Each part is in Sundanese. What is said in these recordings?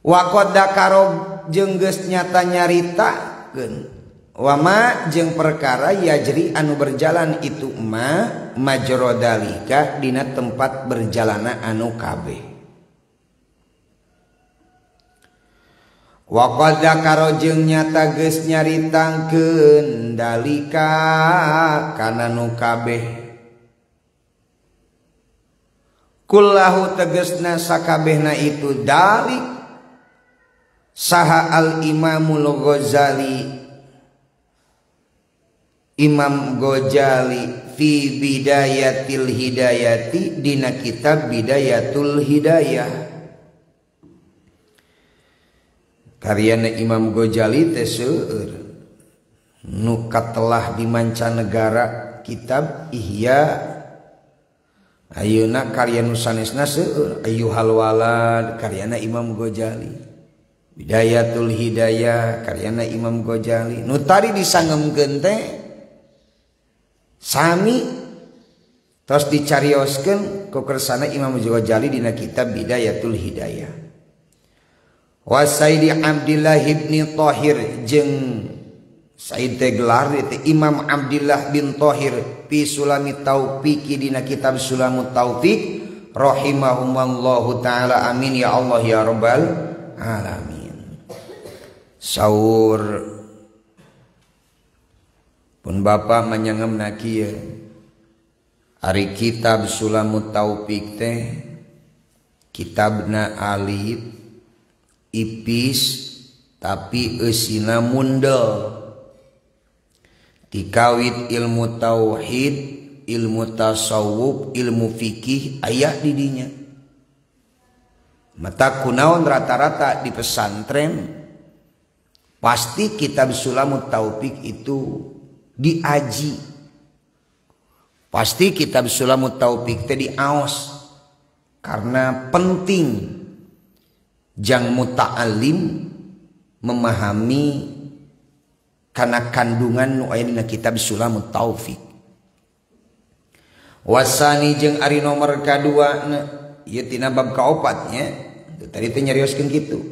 Wa qad dzakara jeung geus nyata nyaritakeun wama jeung perkara yajri anu berjalan itu ma majra dalika dina tempat berjalana anu kabeh. Wa qad dzakara jeung nyata geus nyaritakeun dalika kana nu kabeh kullahu tegasna sakabehna itu dalik saha al Imamul Ghazali Imam Ghazali fi Bidayatil Hidayati dina kitab Bidayatul Hidayah karyana Imam Ghazali teh seueur nu katelah di mancanegara kitab Ihya ayeuna karya nu sanesna seueur Ayyuhal Walad karyana Imam Ghazali Bidayatul Hidayah karyana Imam Ghazali nu tadi disangemkeun teh sami terus dicarioskeun ku kersana Imam Ghazali dina kitab Bidayatul Hidayah. Wa Sayyidi Abdillah bin Thahir jeung Said teh gelar teh Imam Abdillah bin Thahir fi Sulami Taufiq dina kitab Sulamut Taufik rahimahumallahu taala amin ya Allah ya rabbal alamin. Saur pun bapa manyangemna kieu ari kitab Sulamut Taufik teh kitabna alif ipis tapi eusina mundel dikawit ilmu tauhid, ilmu tasawuf, ilmu fikih aya di dinya. Mata kunaon rata-rata di pesantren pasti kitab Sulamut Taufik itu diaji. Pasti kitab Sulamut Taufik teh diaos karena penting jang muta'alim memahami kana kandungan nu aya dina kitab Sulamut Taufik. Wasani jeung ari nomor kadua na ieu tina bab kaopat nya. Tadi teh nyarioskeun kitu.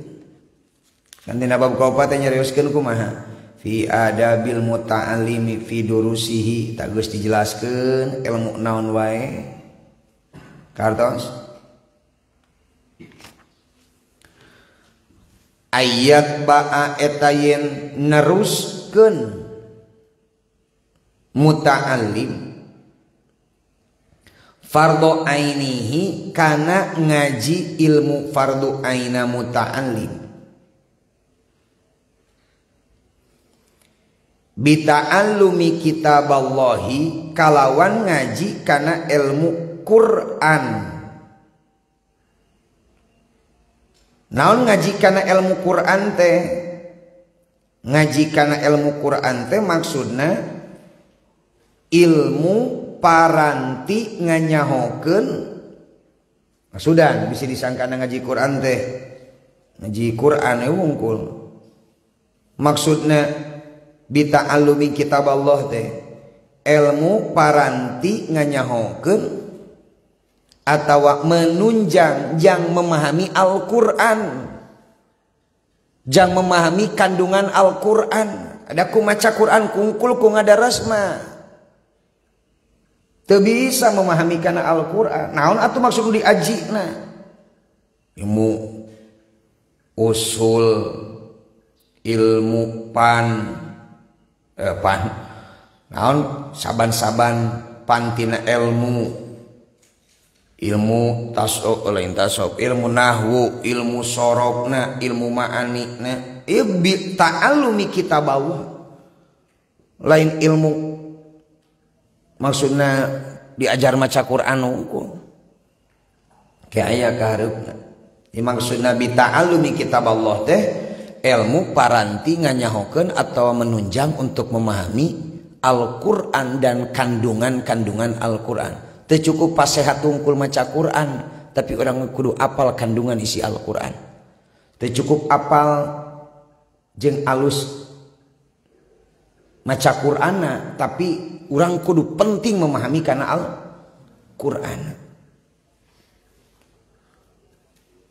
Kan tina bab kaopat teh nyarioskeun kumaha? Fi adabil muta'allimi fi durusihi tak geus dijelaskeun ilmu naon wae. Kartos ayat ba'a eta yen neruskeun muta'allim fardu ainihi kana ngaji ilmu fardu aina muta'allim bita'allumi kitaballahi kalawan ngaji kana ilmu Quran. Naon ngaji kana ilmu Quran teh? Ngaji kana ilmu Quran teh maksudna ilmu paranti nganyahokeun. Maksudan bisa disangkana ngaji Quran teh ngaji Quran wungkul. Maksudna bita'allumi kitab Allah teh ilmu paranti nganyahokeun atawa menunjang jang memahami Al-Qur'an, jang memahami kandungan Al-Qur'an. Ada ku maca Qur'an kungkul ku ngadarasma teu bisa memahami kana Al-Qur'an. Naon atuh maksud diajina? Ilmu usul, ilmu pan pan naon saban-saban pantina ilmu, ilmu tasawuf lain tasawuf, ilmu nahwu, ilmu sorobna, ilmu ma'anina, ieu ta'allumi kitab Allah lain ilmu maksudna diajar maca Quran unggul kayak aya kahareupna. Maksudna bi ta'allumi kitab Allah teh ilmu paranti nganyahokeun atau menunjang untuk memahami Al-Quran dan kandungan-kandungan Al-Quran. Teu cukup pasehat tungkul maca Quran, tapi orang kudu apal kandungan isi Al-Quran. Teu cukup apal jeung alus maca Qur'ana, tapi orang kudu penting memahami kana Al-Quran.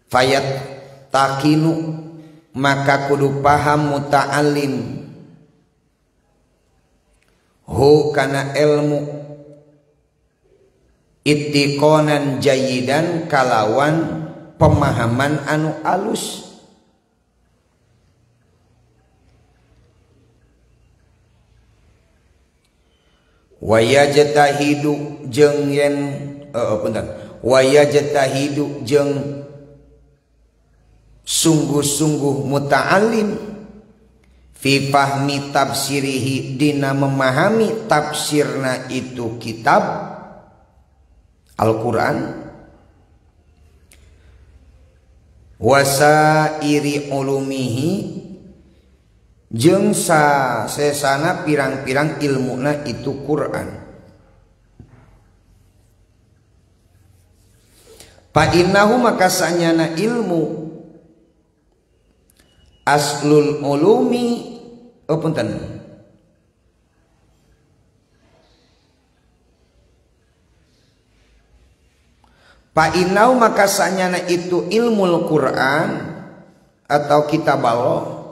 Fayat Takinu maka kudu paham muta'allim hu kana ilmu ittiqonan jayidan kalawan pemahaman anu alus. Wayajtahidu jeung yen punten wayajtahidu jeung sungguh-sungguh muta'allim fi fahmi tafsirihi dina memahami tafsirna itu kitab Al-Qur'an wasairi ulumihi jeung sesana pirang-pirang ilmuna itu Quran. Fa innahu maka sanyana ilmu aslul ulumi punten fa innahu maka sanyana itu ilmul Quran atau kitab Allah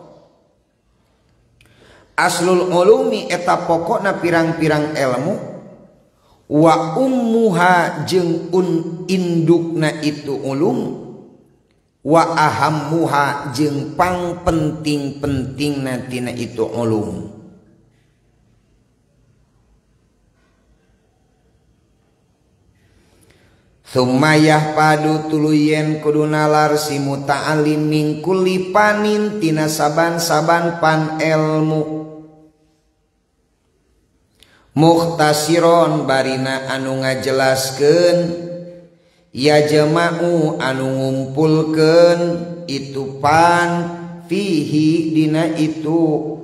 aslul ulumi eta pokokna pirang-pirang ilmu wa ummuha jeung indukna itu ulum wa ahammuha jeung pang penting-pentingna tina itu ulum. Sumayah padu tuluyen kudu nalar si muta'alim min kulli panin tina saban-saban pan ilmu muhtasiron barina anu ngajelaskeun ya jama'u anu ngumpulkeun itu pan fihi dina itu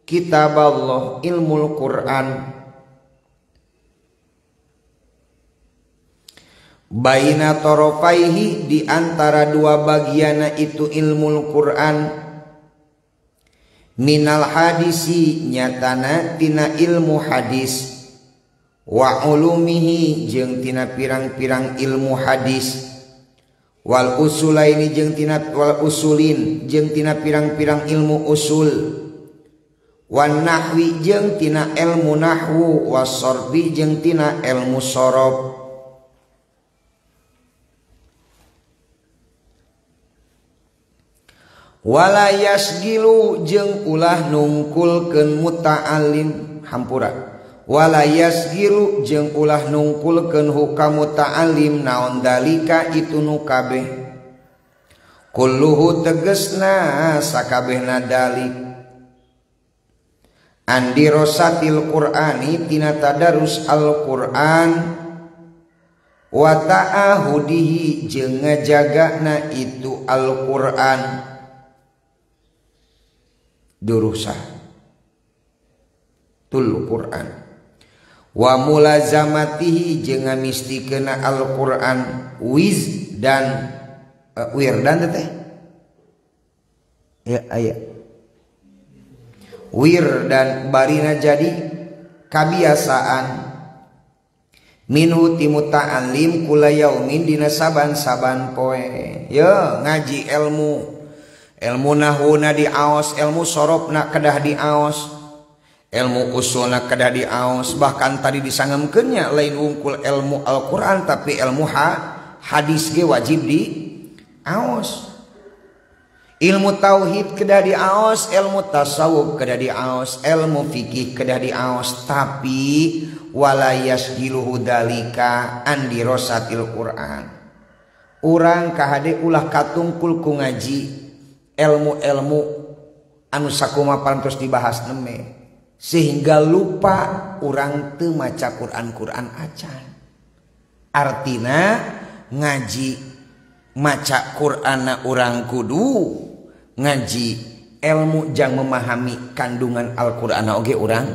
kitab Allah ilmul Quran baina torofaihi di antara dua bagiana itu ilmul Quran minal hadisi nyatana tina ilmu hadis wa ulumihi jeung tina pirang-pirang ilmu hadis wal usulaini jeung tina wal usulin jeung tina pirang-pirang ilmu usul wan nahwi jeung tina ilmu nahwu was sorbi jeung tina ilmu sorob. Wala yasgilu jeung ulah nungkulkeun muta'allim hampura wala yasgilu jeung ulah nungkulkeun hukam muta'allim naon dalika itu nu kabeh kulluhu tegesna sakabehna dalik andirosatil qur'ani tina tadarus al-Qur'an wa ta'ahudihi jeung ngajagana itu Al-Qur'an durusah tul Quran wa mulazamatihi jeung ngamistikeuna Al-Qur'an wiz dan wirdan teh ya aya wirdan barina jadi kabiasaan minhu ti muta'allim kula yaumin dina saban-saban poe. Ya ngaji ilmu ilmu nahwuna diaos, ilmu sorobna kedah diaos, ilmu usulna kedah diaos. Bahkan tadi disangemkeunnya lain wungkul ilmu Al-Quran tapi ilmu hadis ge wajib diaos. Ilmu tauhid kedah diaos, ilmu tasawuf kedah diaos, ilmu fikih kedah diaos. Tapi wala yasgiluhu dalika an dirosatil Quran. Urang kahade ulah katungkul ku ngaji ilmu-ilmu anu sakuma parantos dibahas neme sehingga lupa urang teu maca Quran-Quran acan. Artina ngaji maca Qur'anna urang kudu ngaji ilmu jang memahami kandungan Al-Qur'anna oge urang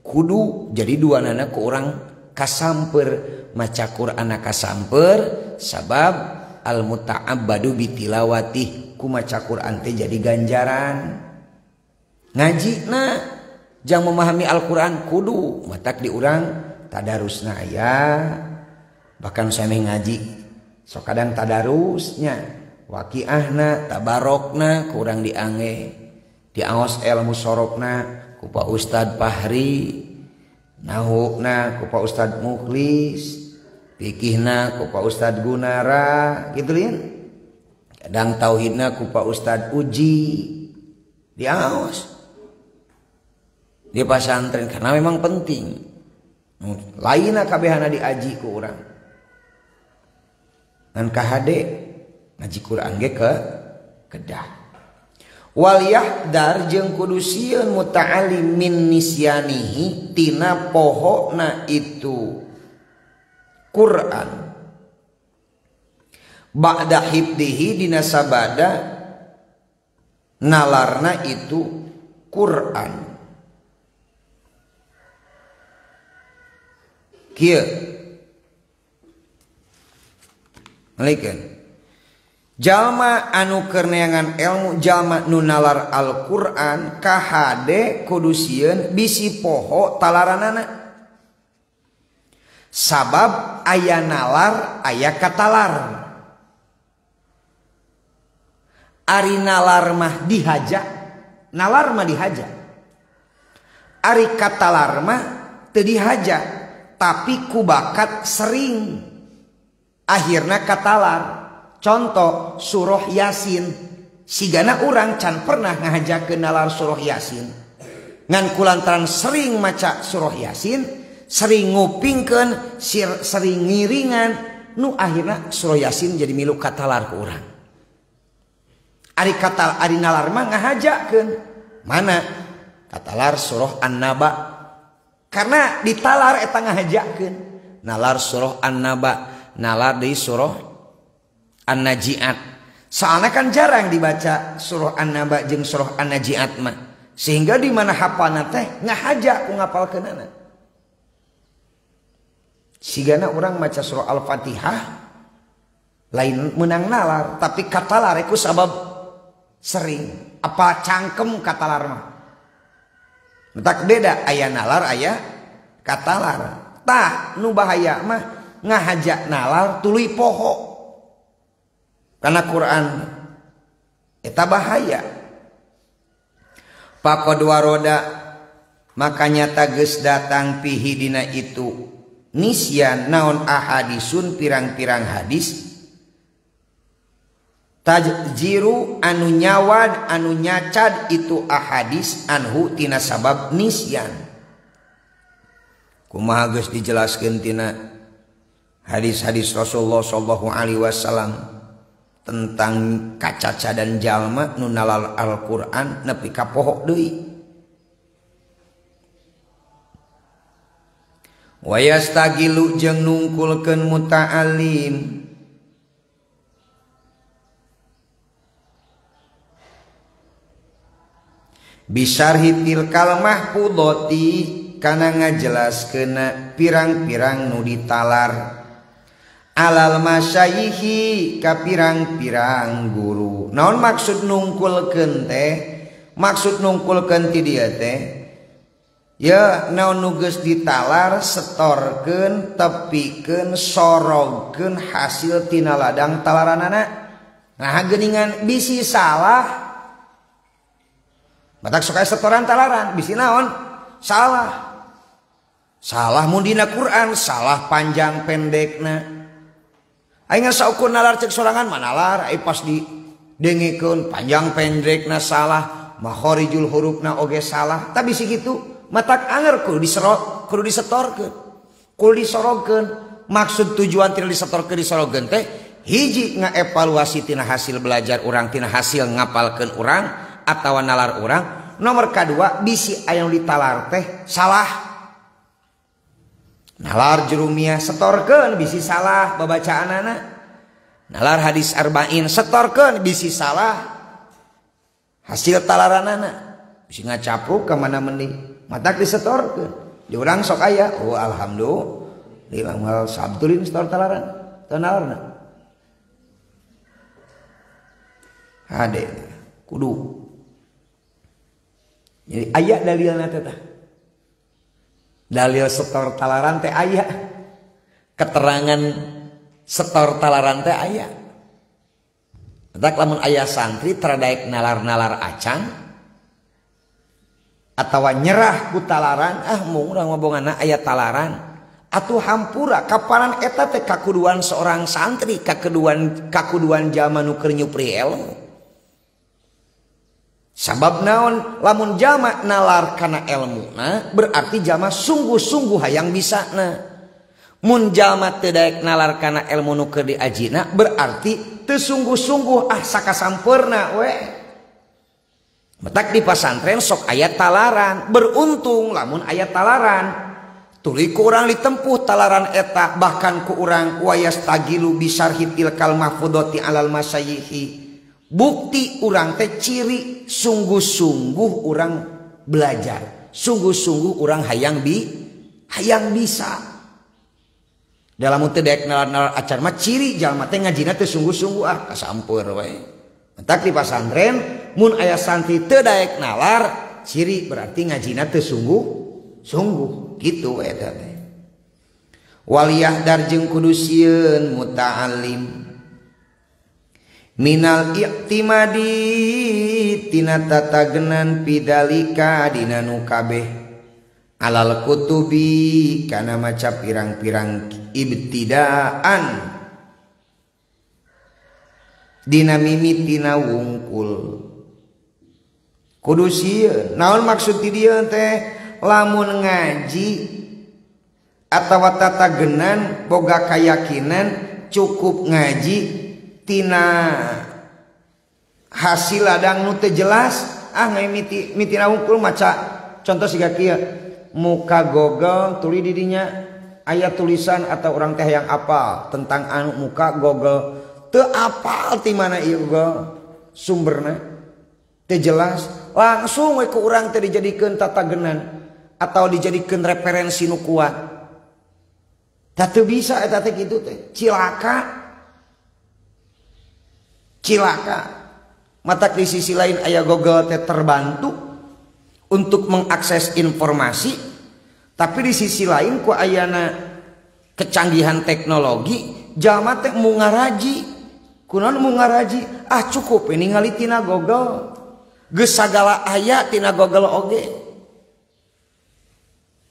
kudu. Jadi dua nana ku urang kasamper maca Qur'anna kasamper sabab al muta'abbadu bitilawatih ku maca Quran teh jadi ganjaran. Ngaji na jang memahami Al-Quran kudu matak di urang tadarusna aya. Bahkan saya ngaji sok kadang tadarusnya Waqiahna, tabarokna kurang diange. Diaos ilmu sorokna ku Pak Ustad Fahri, nahukna ku Pak Ustad Mukhlis, fikihna ku Pak Ustad Gunara, gitu lin. Kadang tauhidna ku Pak Ustad Uji. Diaos di pasantren karena memang penting. Lainna kabehana diaji ku urang. Ngan kahade ngaji Quran ge ke kedah. Wal yahdar jeung kudu sieun muta'allim min nisyanihi tina pohona itu Quran. Ba'da hibdihi dina sabada nalarna itu Quran. Kieu. Malikeun. Jalma anu keur neangan ilmu, jalma nu nalar Al-Qur'an kahade kudu sieun bisi poho talaranana. Sabab aya nalar aya katalar. Ari nalar mah dihaja, nalar mah dihaja. Ari katalar mah teu dihaja, tapi ku bakat sering. Akhirna katalar. Contoh surah Yasin, sigana urang can pernah ngahajakeun nalar surah Yasin. Ngan kulantaran sering maca surah Yasin, sering ngupingkeun, sering ngiringan, nu akhirna surah Yasin jadi milu katalar ku urang. Ari katal ari nalar mah ngahajakeun. Mana? Katalar surah An-Naba. Karena ditalar eta ngahajakeun. Nalar surah An-Naba, nalar deui surah An-Najiat. Soalnya kan jarang dibaca surah An-Naba jeung surah An-Najiat mah. Sehingga di mana hafalna teh ngahaja ku ngapalkeunana. Sigana urang maca surah Al-Fatihah lain menang nalar, tapi katalar ku sabab sering. Apa cangkem katalar mah. Tak beda aya nalar aya katalar. Tah nu bahaya mah ngahaja nalar tuluy poho. Karena Quran eta bahaya. Faqad waroda makanya tageus datang pihi dina itu nisyan naon ahadisun pirang-pirang hadis tajjiru anu nyawad anu nyacad itu ahadis anhu tina sabab nisyan. Kumaha geus dijelaskeun tina hadis-hadis Rasulullah sallallahu alaihi wasallam tentang kacaca dan jalma nu nalal Al-Qur'an nepi ka poho deui. Wa yastagilu jeung nungkulkeun muta'alim bisarhi tilkal mahfudhati kana ngajelaskeunna pirang-pirang nu ditalar alal masyayihi ka pirang-pirang guru. Naon maksud nungkulkeun teh? Maksud nungkulkeun ti dieu teh ya naon nu geus ditalar setorkeun, tepikeun, sorogkeun hasil tina ladang talaranana. Nah geuningan bisi salah. Batak sok aya setoran talaran, bisi naon? Salah. Salah mun dina Quran, salah panjang pendekna. Aing saukur nalar cek sorangan mah nalar, ai pas didengekeun panjang pendekna salah, makharijul hurufna oge salah. Tapi bisi kitu, matak anger kudu diserot, kudu disetorkeun. Kudu disorogkeun. Maksud tujuan tina disetorkeun disorogkeun teh hiji ngaevaluasi tina hasil belajar urang, tina hasil ngapalkeun urang atawa nalar urang. Nomor kadua bisi aya nu ditalar teh salah. Nalar jurumiyah setorkeun bisi salah babacaanana. Nalar hadis arba'in setorkeun bisi salah hasil talaranana. Bisi ngacapruk ka mana mending matak disetorkeun. Di urang sok aya, oh alhamdulillah moal sabtulin setor talaran, teu nalarna. Hade kudu. Jadi aya dalilna teh tah. Dalil setor talaran teh aya. Keterangan setor talaran teh aya. Matak lamun aya santri tara daek nalar-nalar acan atawa nyerah ku talaran, ah mung urang mah bongana aya talaran. Atuh hampura kapanan eta teh kakuduan seorang santri, kakuduan jalma nu keur nyupri ilmu. Sabab naon lamun jalma nalar kana elmuna berarti jalma sungguh-sungguh hayang bisana. Mun jalma teu daek nalar kana elmu nu keur diajina berarti teu sungguh-sungguh ah sakasampeurna we. Matak di pasantren sok aya talaran, beruntung lamun aya talaran. Tuluy ku urang ditempuh talaran eta bahkan ku urang wayastagilu bisarhi tilkal mahfudati alal masayihi. Bukti urang teh ciri sungguh-sungguh urang belajar, sungguh-sungguh urang hayang bisa. Dalam teu daek nalar-nalar acan mah ciri jalma teh ngajina teh sungguh-sungguh ah kasampeur we. Matak di pasantren mun aya santri teu daek nalar ciri berarti ngajina teh sungguh-sungguh kitu we eta teh. Waliyahdar jeung kudu sieun muta'allim minal i'timadi tina tatagenan pidalika dina nu kabeh alal kutubi kana maca pirang-pirang ibtidaan dina mimitina wungkul. Kudu sieun naon maksud di dieu teh lamun ngaji atawa tatagenan boga kayakinan cukup ngaji tina hasil ladang nu teu jelas ah ngai mitina wungkul maca contoh siga kieu muka Google tuli di dinya aya tulisan atau orang teh yang apal tentang anu muka Google teu apal ti mana ieu Google sumberna teu jelas langsung we ku urang teh dijadikeun tatagenan atau dijadikeun referensi nu kuat. Tah teu bisa eta teh kitu teh cilaka. Cilaka. Matak di sisi lain aya Google teh terbantu untuk mengakses informasi, tapi di sisi lain ku ayana kecanggihan teknologi jalma teh mu ngaraji. Kunaon mu ngaraji? Ah cukup ini ningali tina Google. Geus sagala aya tina Google oge.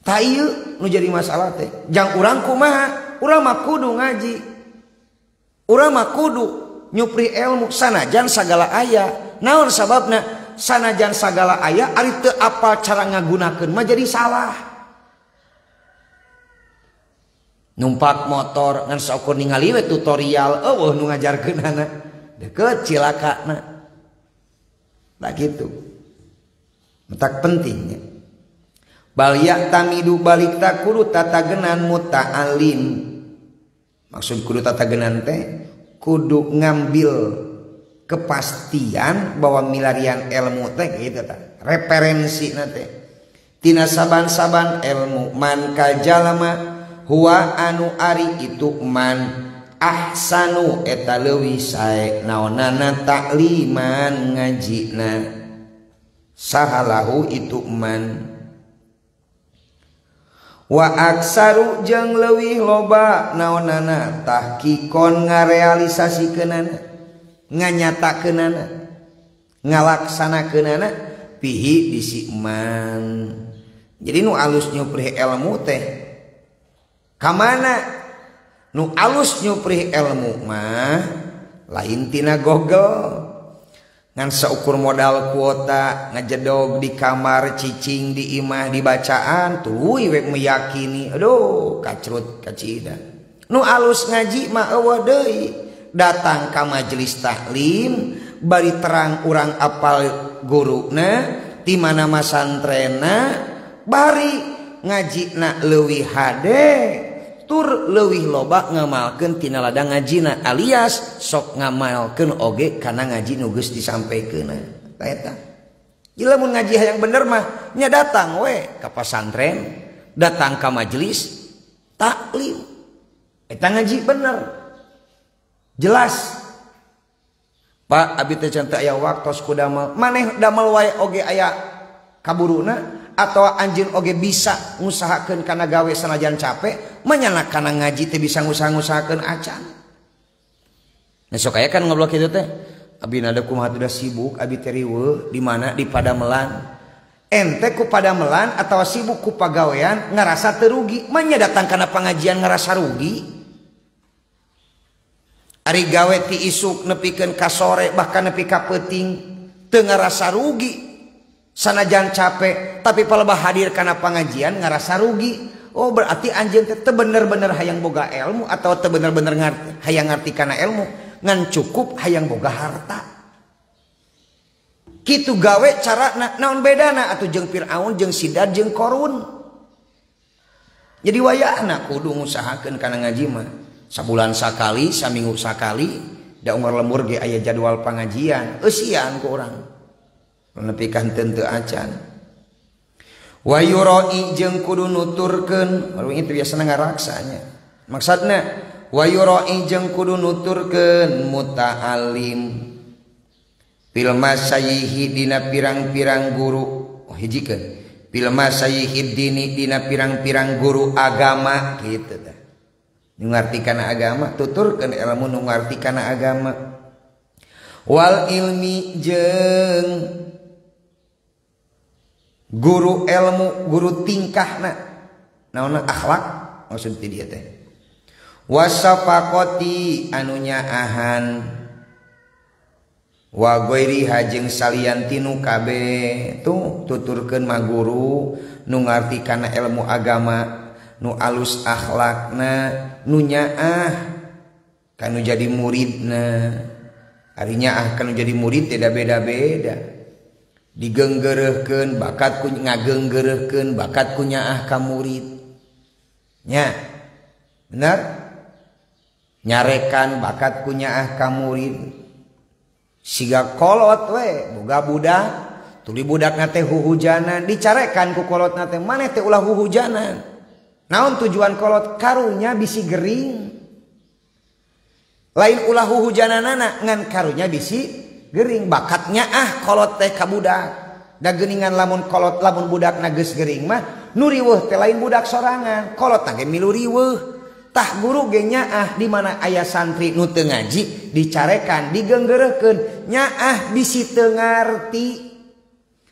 Tah ieu nu jadi masalah teh. Jang urang kumaha? Urang mah kudu ngaji. Urang mah kudu nyupri ilmu sanajan sagala aya. Naon sababna? Sanajan sagala aya ari teu apal cara ngagunakeun mah jadi salah. Numpak motor ngan saukur ningali we tutorial eueuh nu ngajarkeunana. Deukeut cilakana. Tah kitu. Matak pentingnya. Bal ya'tamidu balik ta kudu tatagenan muta'alim. Maksud kudu tatagenan teh kudu ngambil kepastian bahwa milarian ilmu teh gitu tah. Referensi teh tina saban-saban ilmu man kajalama huwa anu ari itu man ahsanu eta leuwih sae naonana takliman ngajina sahalahu itu man wa aksaru jeung leuwih loba naonana tahqiqon ngarealisasikeunana nganyatakeunana ngalaksanakeunana pihi bisi man. Jadi nu alus nyuprih ilmu teh kamana? Nu alus nyuprih ilmu mah lain tina Google ngan seukur modal kuota ngajedog di kamar cicing di imah dibacaan tuluy we meyakini aduh kacrut kacida. Nu alus ngaji mah eueuh deui datang ka majelis taklim bari terang urang apal guruna di mana masantrena bari ngajina leuwih hade tur leuwih loba ngamalkeun tina ladang ngajina alias sok ngamalkeun oge kana ngaji nu geus disampaikeunna. Tah eta. Ieu lamun ngaji hayang bener mah nya datang we ka pasantren, datang ka majelis taklim. Eta ngaji bener. Jelas. Pak abi teh can teu aya waktos ku damel. Maneh damel wae oge aya kaburuna atau anjeun oge bisa ngusahakeun kana gawe sanajan capek, menyana kana ngaji teh bisa ngusaha-ngusahakeun acan. Nah sok aya kan ngobrol kitu teh. Abi nada kumaha teh sibuk abi teh riweuh di mana di padamelan. Ente ku padamelan atawa sibuk ku pagawean ngarasa teu rugi, manya datang kana pangajian ngarasa rugi. Ari gawe ti isuk nepikeun ka sore bahkan nepi ka peuting teu ngarasa rugi. Sanajan capek tapi palebah hadir kana pangajian ngarasa rugi. Oh berarti anjeun teh teu bener-bener hayang boga ilmu atau teu bener-bener hayang ngarti kana ilmu, ngan cukup hayang boga harta. Kitu gawe carana naon bedana atuh jeung Firaun jeung Sidad jeung Korun. Jadi wayahna kudu ngusahakeun kana ngaji mah. Sabulan sakali, saminggu sakali, da unggal lembur ge aya jadwal pangajian, eusian ku urang. Nepi ka henteu teu acan. Wa yuroi jeung kudu nuturkeun, baru itu biasana ngaraksanya. Maksudna wa yuroi jeung kudu nuturkeun muta'alim fil masayihi dina pirang-pirang guru, oh hijikeun fil masayihi dini dina pirang-pirang guru agama kitu tah. Nu ngarti kana agama, tuturkeun ilmu nu ngarti kana agama. Wal ilmi jeung guru ilmu, guru tingkahna. Naonna akhlak maksud ti dieu teh. Wasafaqati anu nyaahan wa ghairiha jeung salian tinu kabeh tuh tuturkeun mah guru nu ngarti kana ilmu agama, nu alus akhlakna, nu nyaah kanu jadi muridna. Ari nyaah kanu jadi murid tidak beda-beda. Digenggereuhkeun bakat ku ngagenggereuhkeun bakat ku nyaah ka murid. Nya. Bener? Nyarekan bakat ku nyaah ka murid. Siga kolot we boga budak, tuluy budakna teh huhujanan, dicarekan ku kolotna teh maneh teh ulah huhujanan. Naon tujuan kolot? Karunya bisi gering. Lain ulah huhujananana ngan karunya bisi gering, bakatnya ah kolot teh ka budak. Da geuningan lamun kolot lamun budakna geus gering mah nu riweuh teh lain budak sorangan, kolot teh milu riweuh. Tah guru ge nyaah di mana aya santri nu teu ngaji dicarekan, digenggereuhkeun, nyaah bisi teu ngarti.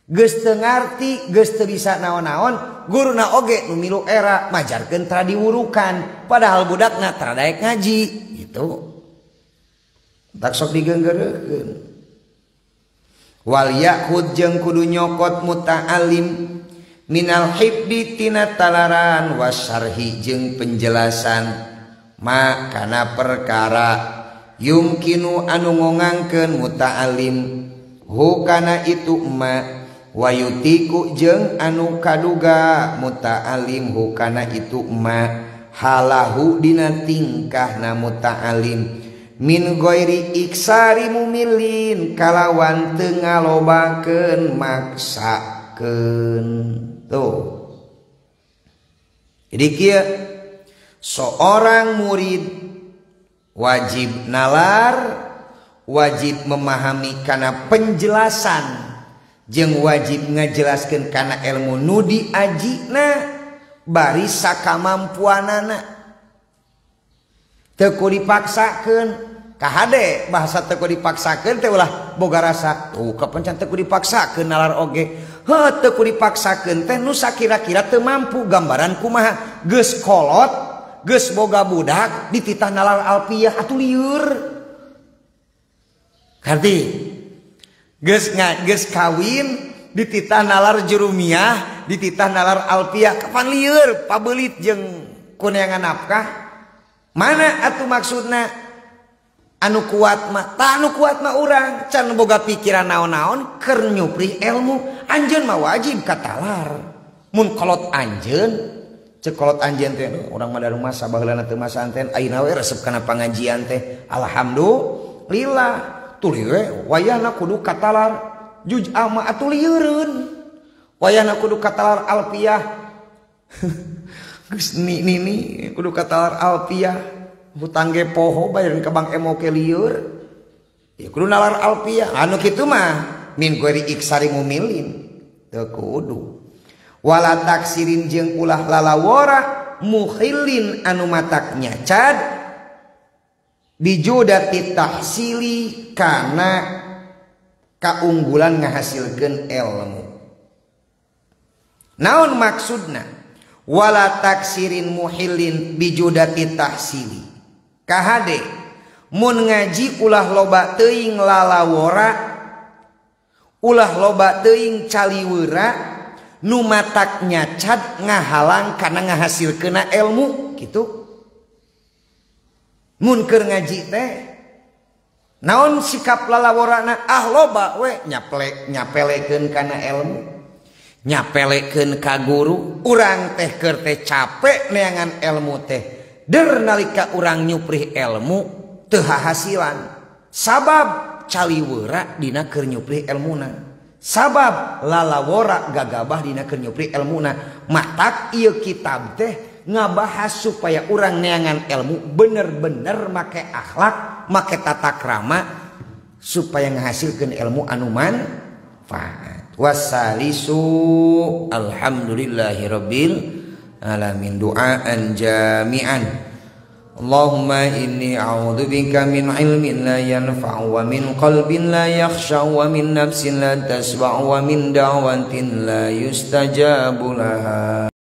Geus teu ngarti, geus teu bisa naon-naon, guruna oge nu milu era majarkeun tara diwurukan, padahal budakna tara daek ngaji gitu. Tak sok digenggereuhkeun. Wal ya'khud jeung kudu nyokot muta'alim minal hibdi tina talaran wasarhi jeung penjelasan ma kana perkara yumkinu anu ngongangkeun muta'alim hu kana itu ma wayutiku jeung anu kaduga muta'alim hu kana itu ma halahu dina tingkahna muta'alim min ghairi iksari mumilin kalawan teu ngalobakeun maksakeun. Tuh. Jadi kieu seorang murid wajib nalar, wajib memahami kana penjelasan, jeung wajib ngajelaskeun kana ilmu nu diajina bari sakamampuanana. Teu kudu dipaksakeun. Kahade bahasa teu kudu dipaksakeun teh ulah boga rasa tuh kapan can teu kudu dipaksakeun nalar oge. Heuh teu kudu dipaksakeun teh nu sakira-kira teu mampu gambaran kumaha geus kolot geus boga budak dititah nalar alfiah atuh lieur. Karti geus kawin dititah nalar jurumiah dititah nalar alfiah kapan lieur pabelit jeung kuneangan nafkah. Mana atuh maksudna anu kuat mah tah anu kuat mah urang can boga pikiran naon-naon keur nyupri ilmu anjeun mah wajib katalar. Mun kolot anjeun cek kolot anjeun teh urang mah da rumah sabaheulana teu masaan teh ayeuna we resep kana pangajian teh alhamdulillah tuluy we wayahna kudu katalar juz amma atuh lieureun wayahna kudu katalar alfiah geus ni ni kudu katalar alfiah hutang ge poho bayaran ka Bank Emo ke lieur ya kudu nalar alfiah anu kitu mah min ghairi iksari mumilin teu kudu wala taksirin jeung ulah lalawora mukhilin anu matak nyacad Bijudati tahsili kana kaunggulan ngahasilkeun ilmu. Naon maksudna? Wala taksirin muhillin bijudati tahsili. Kahade mun ngaji ulah loba teuing lalawora, ulah loba teuing caliweura nu matak nyacad ngahalang kana ngahasilkeuna ilmu kitu. Mun keur ngaji teh naon sikap lalaworana, ah loba we nyapelekeun kana ilmu, nyapelekeun ka guru. Urang teh keur teh capek neangan ilmu teh, der nalika urang nyuprih ilmu teu hahasilan sabab caliweura dina keur nyuprih ilmuna, sabab lalawora gagabah dina keur nyuprih ilmuna. Matak ieu kitab teh ngabahas supaya urang neangan ilmu bener-bener make akhlak, make tata krama supaya ngahasilkeun ilmu anu manfaat. Wasalisu alhamdulillahirabbil alamin du'aan jami'an. Allahumma inni a'udzubika min ilmin la yanfa'u wa min qalbin la yakhsha wa min nafsin la tasba'u wa min da'watin la yustajabu laha.